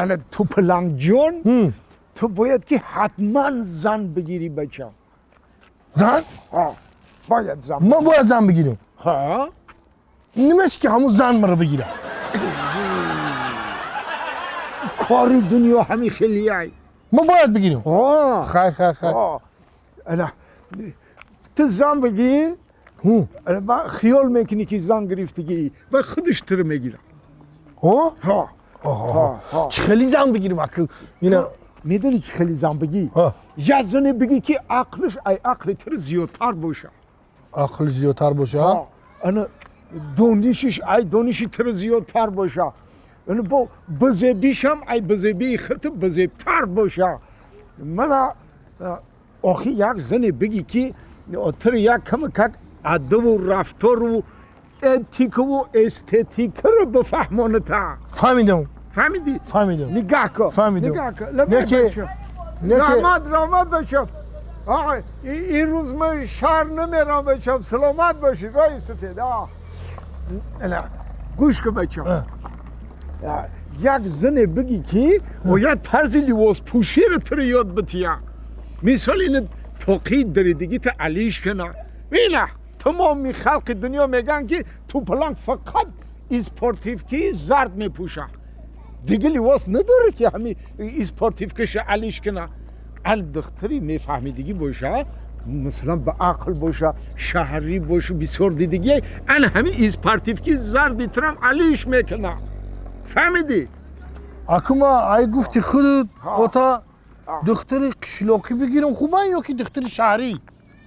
Ана Тӯпланг ҷон, ту бояд ки ҳатман зан бигирӣ, бачам. Зан? Ҳа, бояд зан. Ман бояд зан бигирам? Ҳа. Немаш ки ҳамун зан маро бигирад. Кори дунё ҳами хелияй. Ман бояд бигирам? Ҳа. Хай, хай, хай. Ҳа. Ана ту зан бигир, ана ман хиёл мекунӣ ки зан гирифтагӣ ва худаш туро мегирад. Ҳо? Ҳа. Ҳа, ҳа. Чӣ хели зан бигирам акл? Ина Медонӣ чӣ хели зан бигӣ? Ҳа. Як зане бигӣ ки ақлаш ай ақли туро зиёдтар боша. Ақл зиёдтар боша? Ҳа. Ана донишиш ай дониши туро зиёдтар боша. Ана бо бизебишам ай бизебии худту бизебтар боша. Мана охи як зане бигӣ ки туро як кама как адабу рафтору этикаву эстетикаро бифаҳмоната. Фаҳмидам. Фаҳмидӣ? Фаҳмидам. Нигаҳ кун. Фаҳмидам. Нигаҳ кун. Лабай, Не ки- бача. Не ки- Раҳмат, раҳмат, бачам. Оғо, ин рӯз ман шаҳр намерам, бачам. Саломат бошӣ, роҳи сафед. Ана гӯш кун, бачам. Як зане бигӣ ки бояд тарзи либоспӯширо туро ёд бития. Мисол, ина тоқии даридагита алиш кана. Ина тамоми халқи дунё мегӯянд ки Тӯпланг фақат спортивкаи зард мепӯшад, дига либос надорад ки ҳами спортивкаша алиш кана. Ал духтари мефаҳмидагӣ боша, масалан, ба ақл боша, шаҳрӣ боша, бисёр дидагӣ, ана ҳами спортивки зарди турам алиш мекуна. Фаҳмидӣ? Аку ма ай гуфти худут, Ҳа. ота, духтари қишлоқӣ бигирам хубан ё ки духтари шаҳрӣ?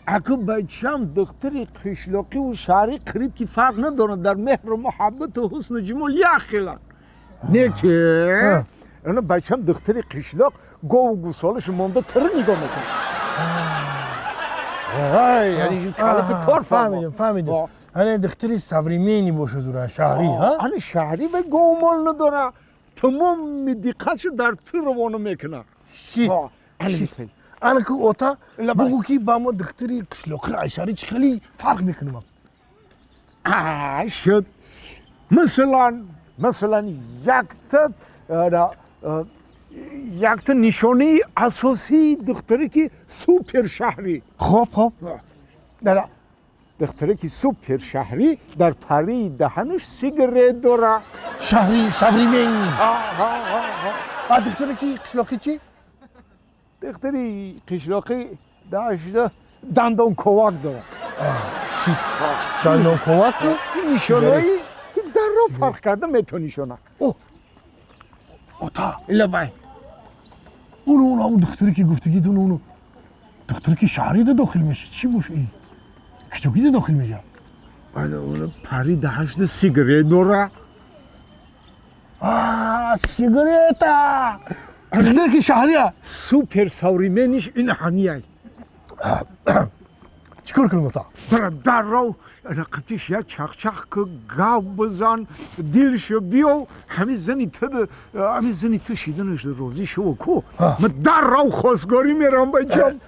Аку, бачам, духтари қишлоқиву шаҳрӣ қариб ки фарқ надорад, дар меҳру муҳаббату ҳусну ҷамол як хеланд. Не ки ана, бачам, духтари қишлоқ гову гусолашу монда тира нигоҳ мекунад. Яъне калати кор. Фаҳмидам, фаҳмидам. Ана духтари современный боша зура, шаҳрӣ, ҳа? Ана шаҳрӣ ва гову мол надора, тамоми диққатшо дар ту равона мекунад. Ши. Ана Ши. мисол. Ана ку, ота, Лабай. бугӯ ки ба мо духтари қишлоқиро ай шаҳрӣ чӣ хели фарқ мекунам? Шуд. Масалан, якта ана, якта нишонаи асосии духтаре ки супер шаҳрӣ. Хоб, хоб. Дар духтаре ки супер шаҳрӣ дар парии даҳанаш сигарет дора. Шаҳрӣ, современный. А духтаре ки қишлоқӣ чӣ? Духтари қишлоқӣ дашта дандонковак дора. Ши, дандонковак. Ин нишонаи ки дарро фарқ карда метонишона. О, ота. Лабай. Уну ҳамун духтаре ки гуфтагид, уну духтаре ки шаҳрида дохил меша, чӣ боша, ин кичокида дохил меша? Пари даҳашта сигарет дора. А, сигарета духтаре ки шаҳрия. Супер современныйш ин ҳамияй. Чӣ кор кунам, ота? Бара дарров рақатиш як чақчақ ку, гав бизан, дилшо биёв, ҳами зани ту, ҳами зани ту шиданаш розӣ шуво ку. Ма дарров хостгорӣ мерам, бачам.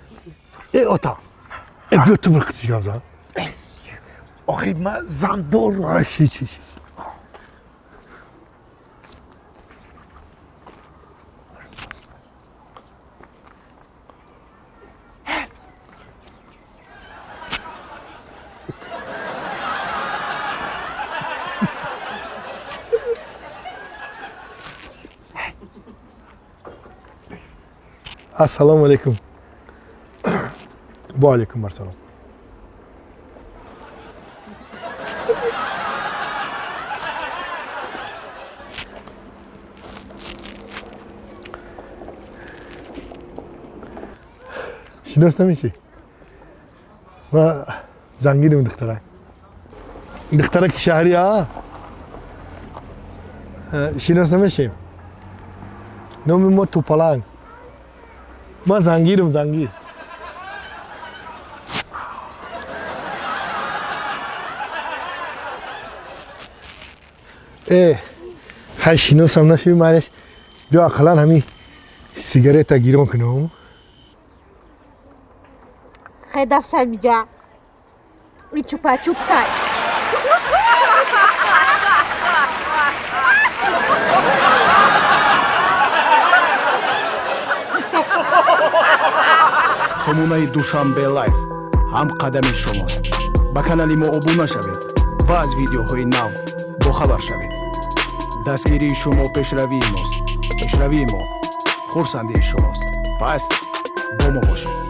Э, ота, э, биё, ту бирқитиш гав зан. Охи, ма зан дорам. Ай, ши, чи, чи. Ассалому алайкум. Ва алайкум ассалом. Шинос намешӣ? Ма зангирим, духтарак, духтараки шаҳрӣ, а шинос намешем? Номи мо Тупаланг. Ма зангирам, зангир. Э, хай, шиносам нашуди, майлаш, биё, ақаллан ҳамин сигарета гирон кунам. Хай, дафшай миҷа. И чупа-чуп кай. Сомонаи Душанбе Лайф ҳам қадами шумост. Ба канали мо обуна шавед ва аз видеоҳои нав бохабар шавед. Дастгирии шумо пешравии мост, пешравии мо хурсандии шумост. Пас бо мо бошед.